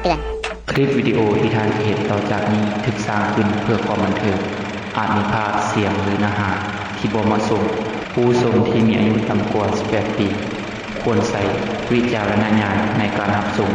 ເຕືອນ. ຄລິບວິດີໂອທີ່ທ່ານຈະເຫັນຕໍ່ຈາກນີ້ຖືກສ້າງຂຶ້ນເພື່ອຄວາມບັນເທີງ, ອາດມີພາບ, ສຽງ ຫຼື ເນື້ອຫາທີ່ບໍ່ເໝາະສົມ. ຜູ້ຊົມທີ່ມີອາຍຸຕ່ຳກວ່າສິບແປດປີ ຄວນໃຊ້ວິຈາລະນະຍານໃນການຮັບຊົມ.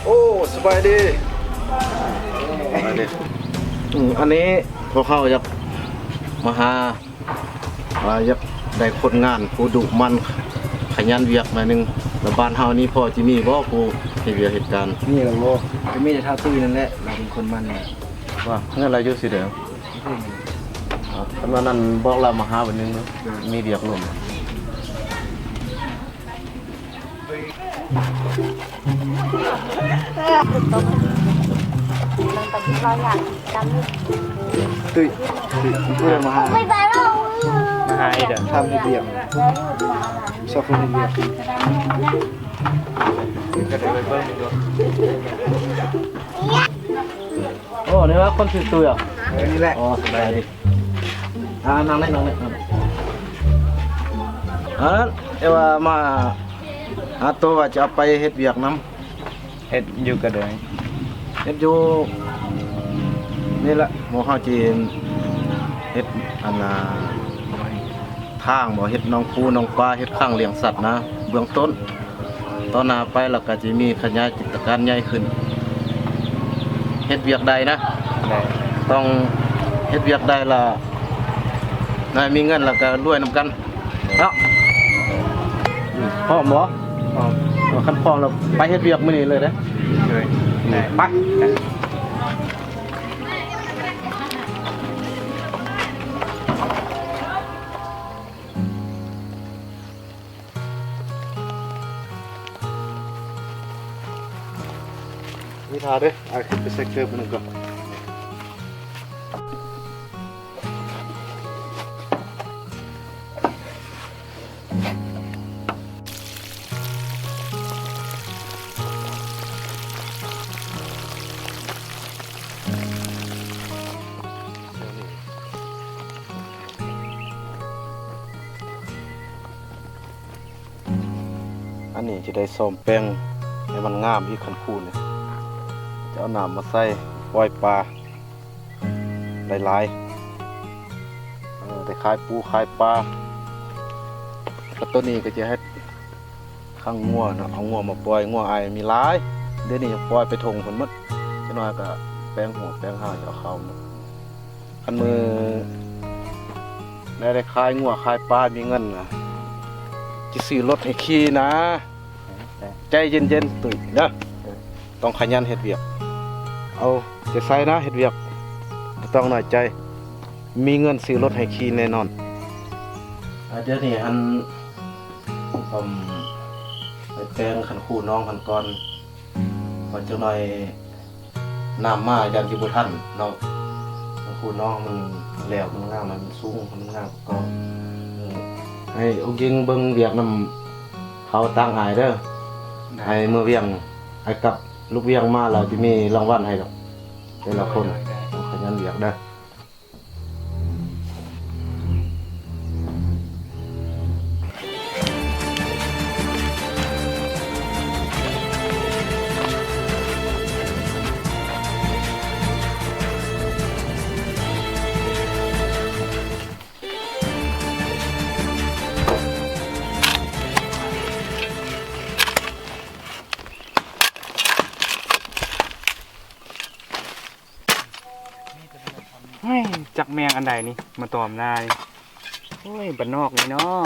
ໂອ້ ສະບາຍດີ ສະບາຍດີ. ອືມ ອັນນີ້ພວກເຮົາຢາກມາຫາ ວ່າຢາກໄດ້ຄົນງານຜູ້ດຸໝັ່ນຂະຫຍັນວຽກໜ້ອຍໜຶ່ງ. ແລ້ວບ້ານເຮົານີ້ພໍຈະມີບໍ່ຜູ້ເຮັດວຽກເຮັດການ? ມີແລ້ວບໍ່? ກໍມີແຕ່ທ້າວຕຸ້ຍນັ້ນແຫຼະ ລາວເປັນຄົນໝັ່ນ. ວ່າເຮືອນລາວຢູ່ຊິໃດ? ເອີ ຄັນວ່ານັ້ນບອກລາວມາຫາວັນໜຶ່ງເນາະ ມີວຽກລົມ. ຕຸ້ຍ ຕຸ້ຍ ມາຫາ ມາຫາອີກເດີ ຖາມເຮັດວຽກ ຊອກຄົນເຮັດວຽກ. ໂອ້ ນີ້ວ່າຄົນຊື່ຕຸ້ຍ ເອີ ນີ້ແຫຼະ. ອໍ ສະບາຍດີ. ອ່າ ນັ່ງເລີຍ ນັ່ງເລີຍ ນັ່ງເລີຍ. ອັນນັ້ນ ເອີ ວ່າມາຫາໂຕວ່າຈະເອົາໄປເຮັດວຽກນຳ. ເຮັດຢູ່ກະເດີ ເຮັດຢູ່ນີ້ແຫຼະ. ໝູ່ເຮົາຊິເຮັດ ອັນນ່າ ທາງບໍ່ ເຮັດໜອງປູໜອງປາ ເຮັດຄັງລ້ຽງສັດນະ ເບື້ອງຕົ້ນ. ຕໍ່ໜ້າໄປລະກະຊິມີຂະຫຍາຍກິດຈະການໃຫຍ່ຂຶ້ນ. ເຮັດວຽກໃດນະ ຕ້ອງເຮັດວຽກໃດລະ ນາຍມີເງິນລະກະລວຍນຳກັນເນາະ. ພ້ອມບໍ່? ພ້ອມ. ຄັນພ້ອມລະໄປເຮັດວຽກມື້ນີ້ເລີຍເດ້. ໂດຍ. ໄປ. ນີ້ຖ້າເດີ ອ້າຍຂຶ້ນໄປໃສ່ເກີບໜຶ່ງກ່ອນ. ອັນນີ້ຈະໄດ້ສ້ອມແປງໃຫ້ມັນງາມອີກ ຄັນຄູນນີ້ ຈະເອົານ້ຳມາໃສ່ ປ່ອຍປາຫຼາຍໆ ເອີ ໄດ້ຂາຍປູຂາຍປາ. ແລ້ວໂຕນີ້ກໍຈະເຮັດ ຂັງງົວເນາະ ເອົາງົວມາປ່ອຍ ງົວອ້າຍມີຫຼາຍ ດຽວນີ້ປ່ອຍໄປທົ່ງເພິ່ນໝົດ. ຈັກໜ້ອຍກໍແປງຫົວແປງຫາຈະເອົາເຂົ້າໝົດ. ຄັນມື້ໃດໄດ້ຂາຍງົວຂາຍປາມີເງິນນະ ຈະຊື້ລົດໃຫ້ຂີ່ນະ. ໃຈເຢັນໆ ຕຸ້ຍເດີ ຕ້ອງຂະຫຍັນເຮັດວຽກ ເອົາໃຈໃສ່ນະ ເຮັດວຽກບໍ່ຕ້ອງນ້ອຍໃຈ ມີເງິນຊື້ລົດໃຫ້ຂີ່ແນ່ນອນ. ອາ ດຽວນີ້ຫັ້ນ ອືມ ໄປແປງຄັນຄູໜອງຫັ້ນກ່ອນ ເພາະຈັກໜ້ອຍນ້ຳມາຢ້ານຊິບໍ່ທັນເນາະ. ຄັນຄູໜອງມັນແລ້ວມັນງາມ ມັນສູງ ມັນງາມກວ່າເກົ່າ. ເອີ ໃຫ້ອົງຍິງເບິ່ງວຽກນຳເຂົາຕ່າງອ້າຍເດີ ໄດ້ ໃຫ້ເມືອວຽງ ໃຫ້ກັບລູກວຽງມາແລ້ວຈະມີລາງວັນໃຫ້ດອກ ແຕ່ລະຄົນ ໂດຍ ໂດຍ ໂດຍ ຂະຫຍັນວຽກເດີ. ເຮີ້ຍ ຈັກແມງອັນໃດນີ້ມາຕອມໜ້ານີ້. ໂອ້ຍ ບ້ານນອກນີ້ເນາະ.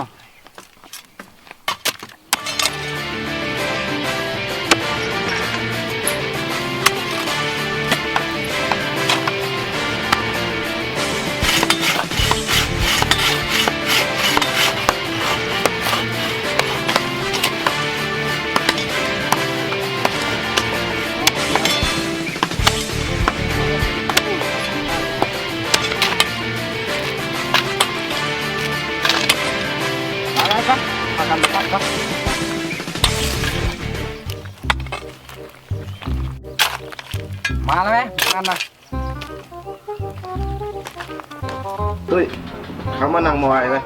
ມາແລ້ວແມະ ນັ້ນນະ. ຕຸ້ຍ ເຂົ້າມານັ່ງໝໍ້ອ້າຍເວີຍ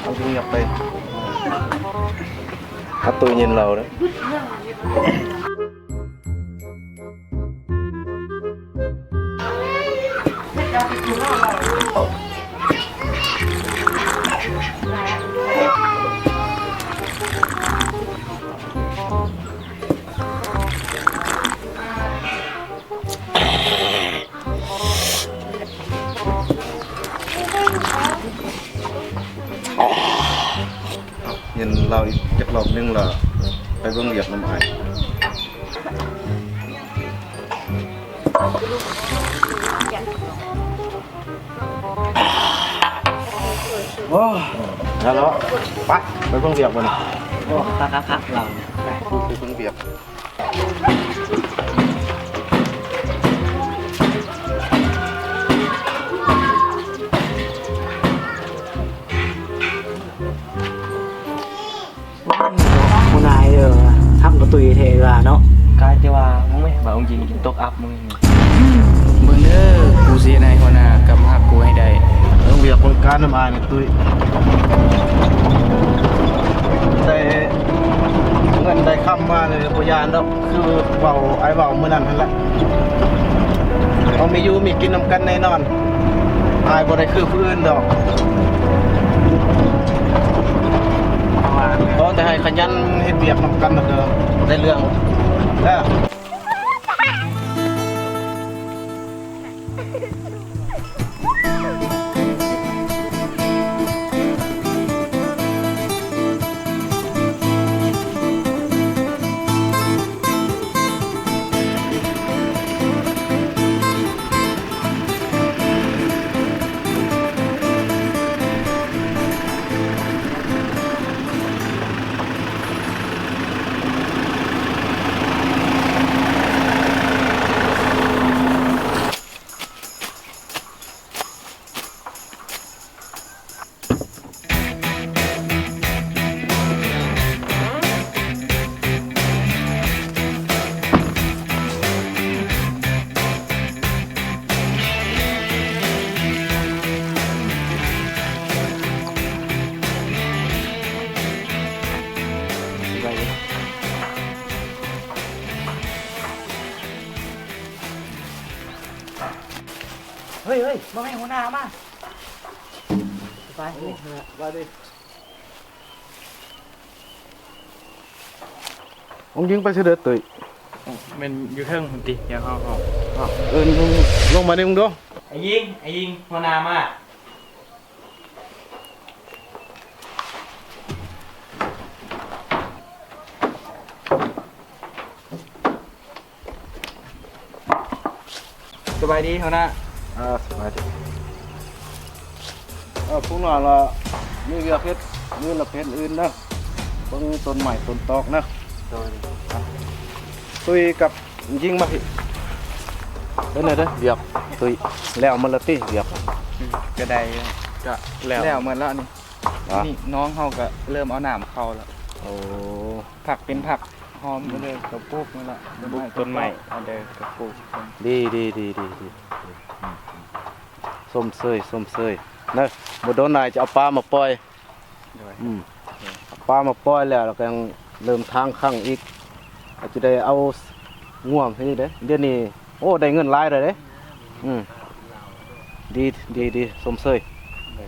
ເອົາກິນຫຍັບໄປ ເອົາຕູ້ເຢັນເຫຼົ້າເດີ. ເຢັນເຫຼົ້າອີກຈັກລອບໜຶ່ງລະ ໄປເບິ່ງວຽກນຳອ້າຍ. ໂອ້ ແລ້ວເນາະ ໄປ ໄປເບິ່ງວຽກບັດນີ້. ໂອ້ ຄັກໆໆ ເຮົາ ໄປ ໄປເບິ່ງວຽກ. ຫົວໜ້າເອີຍ ຮັກບໍ່ຕຸ້ຍແທ້ວ່າເນາະ. ກາຍແຕ່ວ່າມຶງແມ່ ບາດອົງຍິງກິນຕົກອັບມຶງ. ເບິ່ງເດີ ກູຊິເຮັດໃຫ້ຫົວໜ້າກັບມາຮັກກູໃຫ້ໄດ້. ເບິ່ງວຽກເບິ່ງການນຳອ້າຍນີ້ຕຸ້ຍ ໄດ້ເງິນໄດ້ຄຳມາເລີຍ ບໍ່ຢ້ານດອກ. ຄືເວົ້າ ອ້າຍເວົ້າມື້ນັ້ນຫັ້ນແຫຼະ ເຮົາມີຢູ່ມີກິນນຳກັນແນ່ນອນ. ອ້າຍບໍ່ໄດ້ຄືຜູ້ອື່ນດອກ ຂໍແຕ່ໃຫ້ຂະຫຍັນເຮັດວຽກນຳກັນ ແລ້ວກໍໄດ້ເລື່ອງເດີ. ເຮີ້ຍ ເຮີ້ຍ ມາແມ່ ຫົວໜ້າມາ. ສະບາຍດີ ສະບາຍດີ. ອົງຍິງໄປໃສເດີຕຸ້ຍ? ແມ່ນຢູ່ເທິງພຸ້ນຕິ ດຽວເຮົາອອກ. ເອີ້ນລົງມານີ້ມຶງດູ. ໄອ້ຍິງ ໄອ້ຍິງ ຫົວໜ້າມາ. ສະບາຍດີຫົວໜ້າ. ເອີ ສະບາຍດີ. ເອີ ພວກນ້ອງລະມີວຽກເຮັດ ມື້ລະເຮັດອື່ນເດີ ເບິ່ງຕົ້ນໄມ້ຕົ້ນຕອກເດີ. ໂດຍ. ຕຸ້ຍກັບຍິງມາພີ້ ເປັນແນວໃດວຽກ? ຕຸ້ຍ ແລ້ວໝົດລະຕິວຽກ? ອືມ ກະໄດ້ ກະແລ້ວ ແລ້ວໝົດລະນີ້. ນີ້ນ້ອງເຮົາກະເລີ່ມເອົານ້ຳເຂົ້າລະ. ໂອ້ ຜັກເປັນຜັກຫອມ ອືມ ເດີ ກະປູກຫັ້ນລະ ປູກຕົ້ນໄມ້ ເດີ ກະປູກ. ດີ ດີ ດີ ດີ ດີ. ຊົມເຊີຍ ຊົມເຊີຍເດີ. ບໍ່ດົນອ້າຍຈະເອົາປາມາປ່ອຍ. ໂດຍ. ອືມ ເອົາປາມາປ່ອຍແລ້ວ ແລ້ວກະຍັງເລີ່ມທາງຄັ້ງອີກ ອາດຈະໄດ້ເອົາງົວມາອີກເດ້ ດຽວນີ້. ໂອ້ ໄດ້ເງິນຫຼາຍແລ້ວເດ້. ອືມ ດີ ດີ ດີ ຊົມເຊີຍ. ໂດຍ.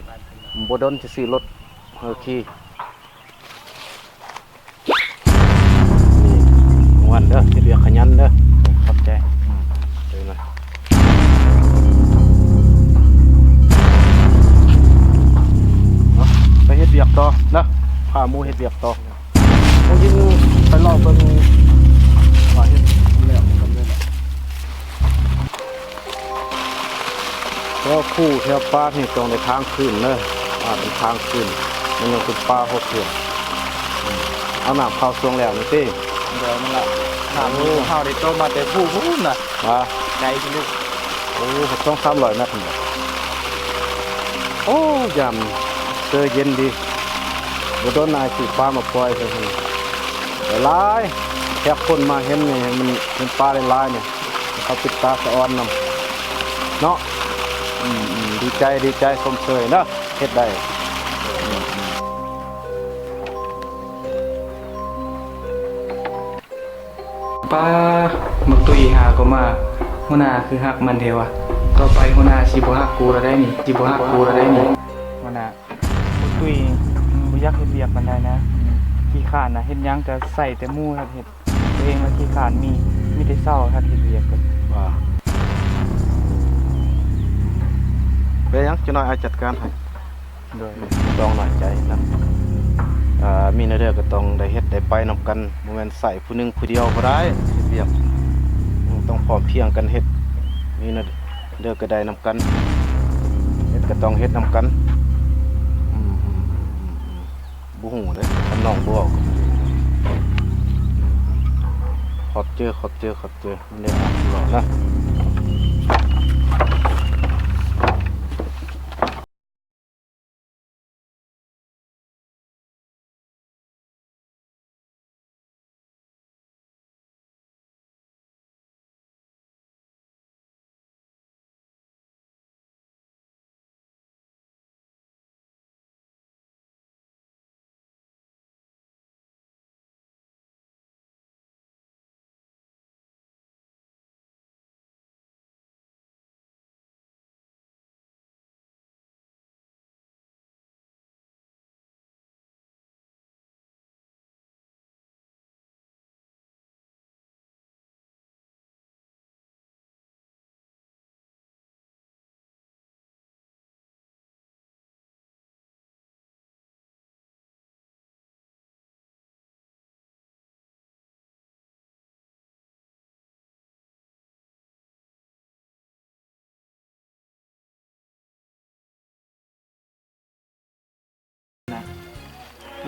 ບໍ່ດົນຈະຊື້ລົດເຮີຂີ່. ມ່ວນເດີ ເຮັດວຽກຂະຫຍັນເດີ. ຂອບໃຈ. ອືມ ເດີນະ ໄປເຮັດວຽກຕໍ່ນະ ພາໝູ່ເຮັດວຽກຕໍ່. ຜູ້ຍິງໄປເລາະເບິ່ງວ່າເຮັດແລ້ວສ່ຳໃດ. ແຖວພູແຖວປ່ານີ້ຕ້ອງໄດ້ທາງຄືນເດີ ອ່າ ເປັນທາງຄືນ ມັນຍັງເປັນປ່າຫົກເທື່ອ. ອືມ ເອົານ້ຳເຂົ້າຊ່ວງແລ້ວນີ້ຕິ. ດຽວນັ້ນລະ ນ້ຳ ໂອ້ ເຮົາໄດ້ຕົ້ມມາແຕ່ພູພຸ້ນນະ. ຫວາ ໄກພຸ້ນລູກ. ໂອ້ ສອງສາມຮ້ອຍແມັດພຸ້ນ. ໂອ້ ຍາມເຊີເຢັນດີ ບໍ່ດົນອ້າຍຊື້ປາມາປ່ອຍໃສ່ຫັ້ນ ຫຼາຍໆ. ແຂກຄົນມາເຫັນນີ້ ມັນເຫັນປາຫຼາຍໆນີ້ ເຂົາປິດຕາສະອອນນຳເນາະ. ອືມ ອືມ ດີໃຈ ດີໃຈ ຊົມເຊີຍເດີ ເຮັດໄດ້. ປ້າ ບັກຕຸ້ຍຫາກໍມາ ຫົວໜ້າຄືຮັກມັນແທ້ວະ. ຕໍ່ໄປຫົວໜ້າຊິບໍ່ຮັກກູແລ້ວໄດ໋ນີ້ ຊິບໍ່ຮັກກູແລ້ວໄດ໋ນີ້ ຫົວໜ້າ. ບັກຕຸ້ຍບໍ່ຢາກເຮັດວຽກປານໃດນະ ຂີ້ຄ້ານນະ ເຮັດຫຍັງກະໃຊ້ແຕ່ໝູ່ເຮັດ ຕົວເອງລະຂີ້ຄ້ານ ມີ ມີແຕ່ເຊົາ ຄັນເຮັດວຽກກະ ວ່າ ເປັນຫຍັງ ຈັກໜ້ອຍອ້າຍຈັດການໃຫ້. ໂດຍ ບໍ່ຕ້ອງນ້ອຍໃຈນະ ເອີ ມີແນວໃດກະຕ້ອງໄດ້ເຮັດໄດ້ໄປນຳກັນ ບໍ່ແມ່ນໃຊ້ຜູ້ໜຶ່ງຜູ້ດຽວບໍ່ໄດ້ ເຮັດວຽກ ອືມ ຕ້ອງພ້ອມພຽງກັນເຮັດ ມີແນວໃດກະໄດ້ນຳກັນ ເຮັດກະຕ້ອງເຮັດນຳກັນ. ອືມ ອືມ ອືມ ອືມ ບໍ່ຮູ້ເດ້ ຄັນນ້ອງບໍ່ເວົ້າກະ ຂອບໃຈ ຂອບໃຈ ຂອບໃຈ ມັນໄດ້ອ່ານຢູ່ເນາະ.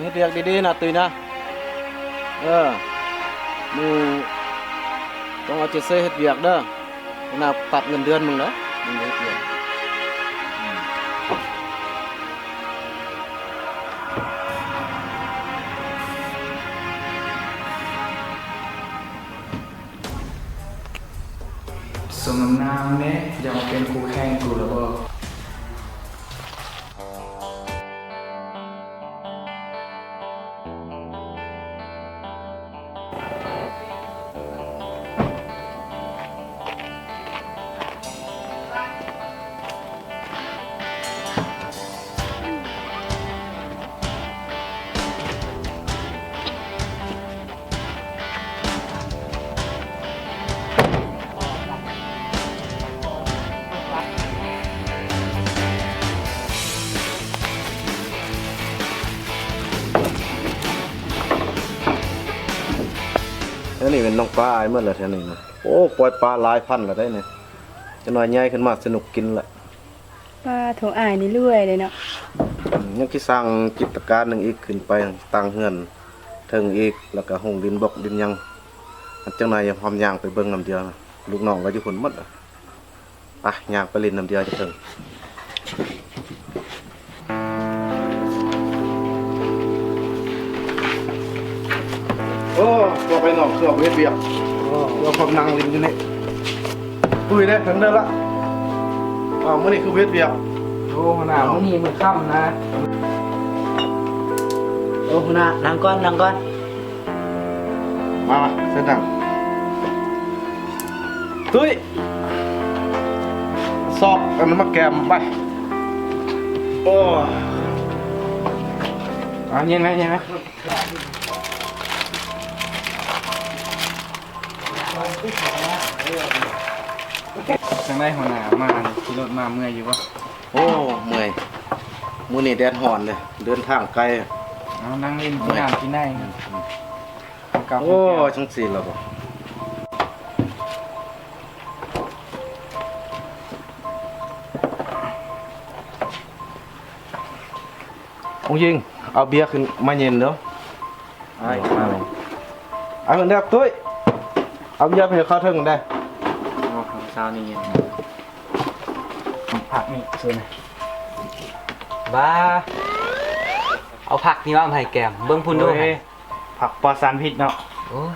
ເຮັດວຽກດີໆນະ ຕຸ້ຍນະ. ເອີ ມຶງຕ້ອງເອົາໃຈໃສ່ເຮັດວຽກເດີ ນະ ຕັດເງິນເດືອນມຶງເດີ ມຶງເຮັດວຽກ. ສົມນ້ຳໜ້າເນາະ ຢາກມາເປັນຄູ່ແຂ່ງກູແລ້ວບໍ? ແຖວນີ້ແມ່ນໜອງປາອ້າຍໝົດລະແຖວນີ້ນະ. ໂອ້ ປ່ອຍປາຫຼາຍພັນລະໄດ໋ນີ້ ຈັກໜ້ອຍໃຫຍ່ຂຶ້ນມາສະໜຸກກິນລະ. ປາໂທ ອ້າຍນີ້ລວຍເດ້ເນາະ. ອືມ ຍັງຊິສ້າງກິດຕະການໜຶ່ງອີກ ຂຶ້ນໄປຕັ້ງເຮືອນເທິງອີກ ແລ້ວກະໂຮງດິນບອກດິນຫຍັງ. ອັນ ຈັກໜ້ອຍຫອມຍ່າງໄປເບິ່ງນຳດຽວ ລູກນ້ອງລາວຢູ່ພຸ້ນໝົດ. ໄປ ຍ່າງໄປຫຼິ້ນນຳດຽວຈັກເຖິງ. ໂອ້ ຕົວໄປນອກ ຕົວໄປເຮັດວຽກ. ໂອ້ ຕົວພວກນັ່ງຫຼິ້ນຢູ່ນີ້. ຕຸ້ຍເດ້ ເຖິງເດີລະ. ອ້າວ ມື້ນີ້ຄືບໍ່ເຮັດວຽກ? ໂອ້ ຫົວໜ້າ ມື້ນີ້ມື້ຄ່ຳນະ. ໂອ້ ຫົວໜ້າ ນັ່ງກ່ອນ ນັ່ງກ່ອນ. ມາ ມາ ເຊີນນັ່ງ. ຕຸ້ຍ ຊອກອັນນັ້ນມາແກມໄປ. ໂອ້ ອາ ເຢັນໄວ້ ເຢັນໄວ້. ຈັ່ງໃດຫົວໜ້າ ມານີ້ຂີ່ລົດມາເມື່ອຍຢູ່ບໍ່? ໂອ້ ເມື່ອຍ ມື້ນີ້ແດດຮ້ອນເດ້ ເດີນທາງໄກ. ເອົາ ນັ່ງຫຼິ້ນ ເມື່ອຍ ກິນນ້ຳກິນໃນ. ອືມ ໂອ້ຍ ຈັ່ງຊີ້ລະບໍ? ອົງຍິງ ເອົາເບຍຂຶ້ນມາເຢັນເດີ. ອ້າຍ ເອົາເດີ ຕຸ້ຍ ເອົາເບຍໄປໃຫ້ເຂົາເທິງເດີ. ໂອ້ ເຊົ້ານີ້ເຢັນ ຜັກນີ້ຊື່ນະ. ບ້າ ເອົາຜັກນີ້ມາໃຫ້ແກມ ເບິ່ງພຸ້ນດູ. ໂອ້ຍ ຜັກປອດສານພິດເນາະ. ໂອ້ຍ.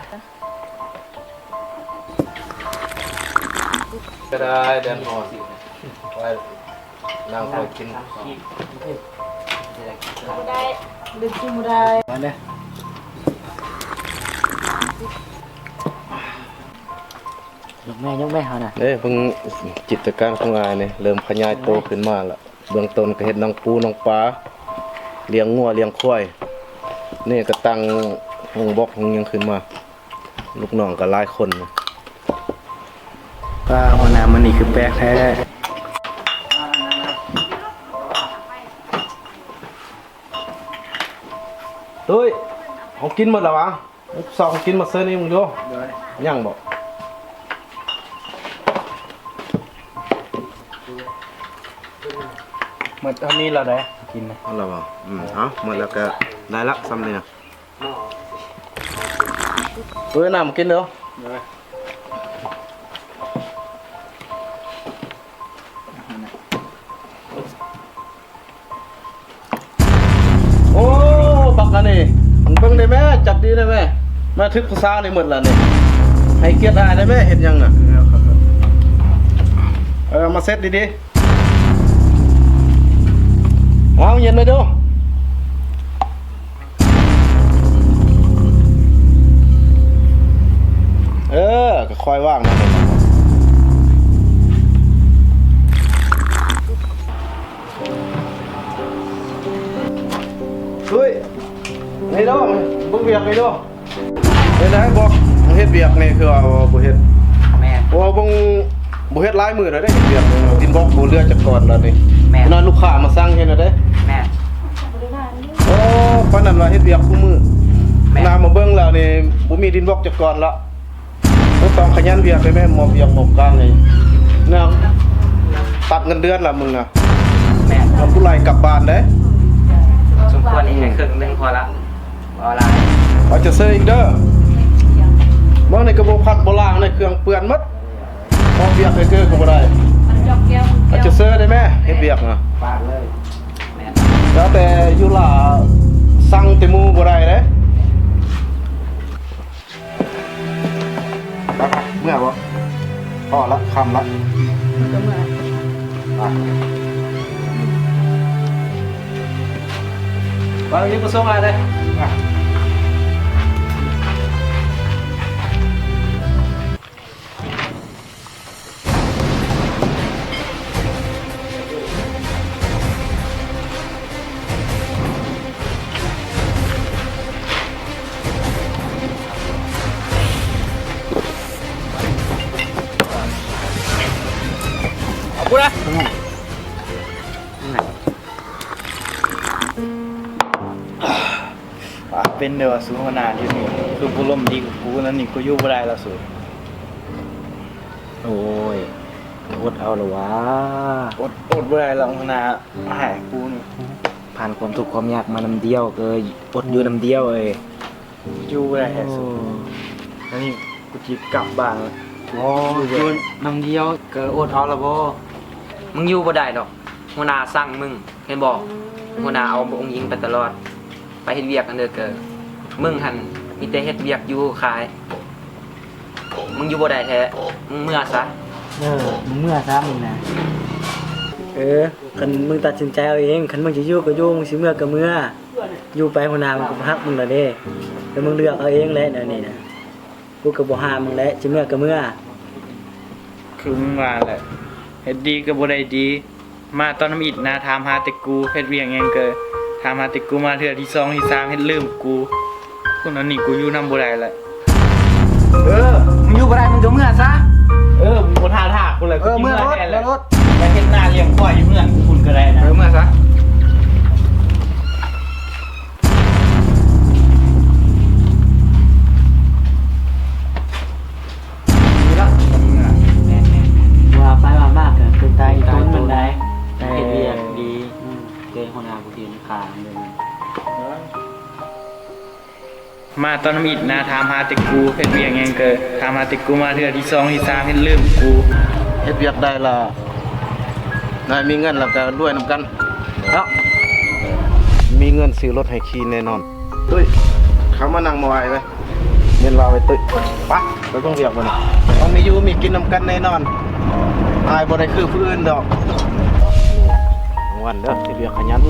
ກໍໄດ້ ແດນຮອນ ໄວ້ນັ່ງຄ່ອຍກິນ ບໍ່ໄດ້ ດຶງຂຶ້ນບໍ່ໄດ້ ມາເດີ້ ຍົກແມ່ ຍົກແມ່ເຮົານະ ເດ້ ເບິ່ງກິດຈະການຂອງອ້າຍນີ້ ເລີ່ມຂະຫຍາຍໂຕຂຶ້ນມາລະ ເບື້ອງຕົ້ນກໍເຮັດໜອງປູໜອງປາ ລ້ຽງງົວລ້ຽງຄວາຍ ນີ້ກໍຕັ້ງໂຮງບອກໂຮງຫຍັງຂຶ້ນມາ ລູກນ້ອງກໍຫຼາຍຄົນ. ປ້າ ຫົວໜ້າມື້ນີ້ຄືແປກແທ້. ຕຸ້ຍ ເຮົາກິນໝົດແລ້ວຫວາ? ສອງກິນມາເຊີນີ້ມຶງຢູ່. ໂດຍ. ຍັງບໍ່? ໝົດເທົ່ານີ້ແລ້ວເດ້ ກິນນະ. ໝົດແລ້ວບໍ່? ອືມ ເອົາ ໝົດແລ້ວກໍໄດ້ລະ ຊ່ຳນີ້ນະ. ເອີ ນ້ຳກິນເດີ້. ໂດຍ. ໂອ້ ບັກອັນນີ້ ເບິ່ງໄດ້ແມ້ ຈັບດີໄດ້ແມ້. ມາຖືກຜູ້ສາວນີ້ໝົດລະນີ້ ໃຫ້ກຽດອ້າຍໄດ້ແມ້. ເຮັດຫຍັງນະ? ເອີ ມາເຊັດດີໆ. ເອົາ ເຢັນໄວ້ດູ. ເອີ ກໍຄ່ອຍວາງນະ. ເຮີ້ຍ ນີ້ເນາະ ເບິ່ງວຽກນີ້ເນາະ. ເຮັດໄດ້ບໍ່? ເຮັດວຽກນີ້ຄືວ່າບໍ່ເຮັດ. ແມ່ນ. ເພາະວ່າເບິ່ງບໍ່ເຮັດຫຼາຍມື້ແລ້ວເດ້ ເຮັດວຽກນີ້ ດິນບລັອກບໍ່ເຫຼືອຈັກກ້ອນແລ້ວນີ້. ແມ່ນ. ຂະໜາດລູກຄ້າມາສັ່ງເຮັດແລ້ວເດ້. ແມ່ນ. ໂອ້ ປານນັ້ນວ່າເຮັດວຽກຄູ່ມື້. ແມ່ນ. ໜ້າມາເບິ່ງແລ້ວນີ້ ບໍ່ມີດິນບລັອກຈັກກ້ອນລະ. ບໍ່ຕ້ອງຂະຫຍັນວຽກເດ້ແມ່ ມອບວຽກມອບການໃຫ້ນະ ຕັດເງິນເດືອນລະມຶງນະ. ແມ່ນ. ມັນຜູ້ໄລ່ກັບບ້ານເດ້. ສົມຄວນນີ້ໃຫ້ເຄິ່ງໜຶ່ງພໍລະ. ບໍ່ຫຼາຍ ອາດຈະເຊີອີກເດີ. ເບິ່ງນີ້ກໍບໍ່ພັດບໍ່ລ້າງ ໃນເຄື່ອງເປື້ອນໝົດ. ອອກວຽກໃຫ້ເກີກໍບໍ່ໄດ້ ມັນຈອກແກ້ວ ອາດຈະເຊີໄດ້ແມ້ ເຮັດວຽກນະ. ປາດເລີຍ. ແມ່ນ. ແລ້ວແຕ່ຢູ່ລາ ສັ່ງແຕ່ໝູ່ບໍ່ໄດ້ເດ້. ໄປໆ ເມືອບໍ່? ພໍລະ ຄ່ຳລະ ມັນກໍເມືອ. ໄປ ໄປ ມີປະສົບຫາຍເດ້. ເອົາພຸ້ນນະ. ປາກເປັນເດີວ່າ ສູຫົວໜ້າຢູ່ນີ້ ຄືບໍ່ລົມດີກັບກູ ນັ້ນນີ້ ກູຢູ່ບໍ່ໄດ້ແລ້ວສູ. ໂອ້ຍ ອົດເອົາລະຫວາ. ອົດ ອົດບໍ່ໄດ້ແລ້ວ ຫົວໜ້າ ໃຫ້ກູນີ້ ຜ່ານຄວາມທຸກຄວາມຍາກມານຳດຽວ ກໍອົດຢູ່ນຳດຽວເອີຍ. ຢູ່ບໍ່ໄດ້ແທ້ ໂອ້ ສູ ອັນນີ້ກູຊິກັບບ້ານ. ໂອ້ ຢູ່ນຳດຽວກໍອົດເອົາລະບໍ່? ມຶງຢູ່ບໍ່ໄດ້ດອກ ຫົວໜ້າສັ່ງມຶງ ເຫັນບໍ່? ຫົວໜ້າເອົາອົງຍິງໄປຕະຫຼອດ ໄປເຮັດວຽກຫັ້ນເດີ. ເກີ ມຶງຫັ້ນມີແຕ່ເຮັດວຽກຢູ່ຂາຍ ມຶງຢູ່ບໍ່ໄດ້ແທ້ ມຶງເມືອຊະ. ເອີ ມຶງເມືອຊະມຶງນະ. ເອີ ຄັນມຶງຕັດສິນໃຈເອົາເອງ ຄັນມຶງຊິຢູ່ກໍຢູ່ ມຶງຊິເມືອກໍເມືອ. ຢູ່ໄປຫົວໜ້າມັນກໍບໍ່ຮັກມຶງແລ້ວເດ້. ແລ້ວມຶງເລືອກເອົາເອງແຫຼະແນວນີ້ນະ ກູກໍບໍ່ຫ້າມມຶງແຫຼະ ຊິເມືອກໍເມືອ. ຄືມຶງວ່າແຫຼະ ເຮັດດີກໍບໍ່ໄດ້ດີ ມາຕອນທຳອິດນະ ຖາມຫາແຕ່ກູ ເຮັດວຽກຫຍັງກໍຖາມຫາແຕ່ກູ ມາເທື່ອທີສອງທີສາມ ເຮັດລືມກູ. ຄົນອັນນີ້ກູຢູ່ນຳບໍ່ໄດ້ແລ້ວ. ເອີ ມຶງຢູ່ບໍ່ໄດ້ ມຶງກໍເມືອຊະ. ເອີ ມຶງບໍ່ຖ້າຖ້າກູແລ້ວ. ເອີ ເມືອໂລດ ເມືອໂລດ ໄປເຮັດນາລ້ຽງຄວາຍຢູ່ເຮືອນພຸ້ນກໍໄດ້ນະ. ເອີ ເມືອຊະ. ນີ້ລະ ເມືອ. ແມ່ນໆ ວ່າໄປວ່າມາກໍເປັນຕາອີຕົນມັນໄດ໋ ເຮັດວຽກດີ. ອືມ ແຕ່ຫົວໜ້າບໍ່ເຫັນຄ່າເລີຍ. ມາຕອນທຳອິດນະ ຖາມຫາແຕ່ກູ ເຮັດວຽກຫຍັງກໍຖາມຫາແຕ່ກູ ມາເທື່ອທີສອງທີສາມ ເຮັດລືມກູ. ເຮັດວຽກໄດ້ລະ ນາຍມີເງິນລະກໍລວຍນຳກັນເນາະ. ມີເງິນຊື້ລົດໃຫ້ຂີ່ແນ່ນອນ. ຕຸ້ຍ ເຂົ້າມານັ່ງໝໍອ້າຍເວີຍ. ແມ່ ລາວໄປຕຶກ ໄປ ໄປເບິ່ງວຽກມັນ ຕ້ອງມີຢູ່ມີກິນນຳກັນແນ່ນອນ. ອ້າຍບໍ່ໄດ້ຄືຜູ້ອື່ນດອກ. ກາງວັນເດີ ເຮັດວຽກຂະຫຍັນ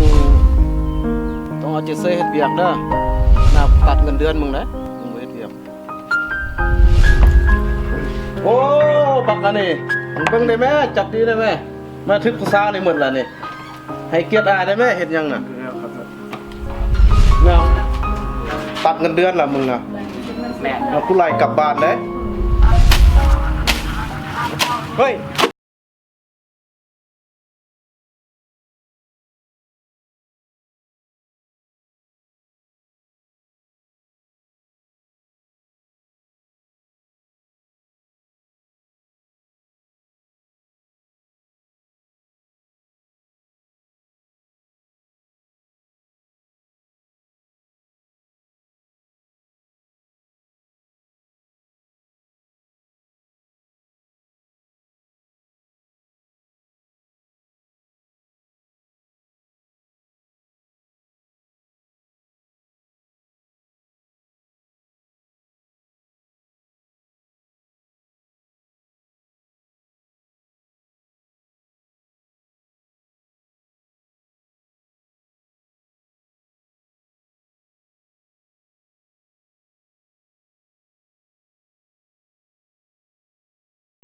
ຕ້ອງເອົາໃຈໃສ່ເຮັດວຽກເດີ. ໜ້າຕັດເງິນເດືອນມຶງເດ້ ມຶງບໍ່ເຮັດວຽກ. ໂອ້ ບັກອັນນີ້ ເບິ່ງໄດ້ແມ້ ຈັບດີໄດ້ແມ້. ມາຖືກຜູ້ສາວນີ້ໝົດລະນີ້. ໃຫ້ກຽດອ້າຍໄດ້ແມ້ ເຮັດຫຍັງນະ? ແນວຕັດເງິນເດືອນລະມຶງນະ. ແມ່ນ ເອົາ ກູໄລ່ກັບບ້ານເດ້. ເຮີ້ຍ.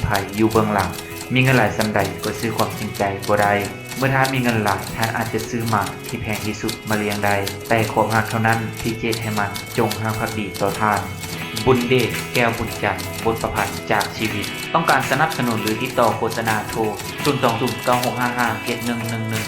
ໃຜຢູ່ເບື້ອງຫຼັງ ມີເງິນຫຼາຍສ່ຳໃດກໍຊື້ຄວາມຈິງໃຈບໍ່ໄດ້. ເມື່ອທ່ານມີເງິນຫຼາຍ ທ່ານອາດຈະຊື້ໝາກທີ່ແພງທີ່ສຸດມາລ້ຽງໄດ້, ແຕ່ຄວາມຮັກເທົ່ານັ້ນທີ່ຈະເຮັດໃຫ້ມັນ ຈົ່ງຮັກພັກດີຕໍ່ທ່ານ. ບຸນເດດ ແກ້ວບຸນຈັນ ບົດປະພັນຈາກຊີວິດ. ຕ້ອງການສະໜັບສະໜູນ ຫຼື ຕິດຕໍ່ໂຄສະນາ ໂທ ສູນສອງສູນ ເກົ້າຫົກຫ້າຫ້າ ເຈັດໜຶ່ງໜຶ່ງໜຶ່ງ.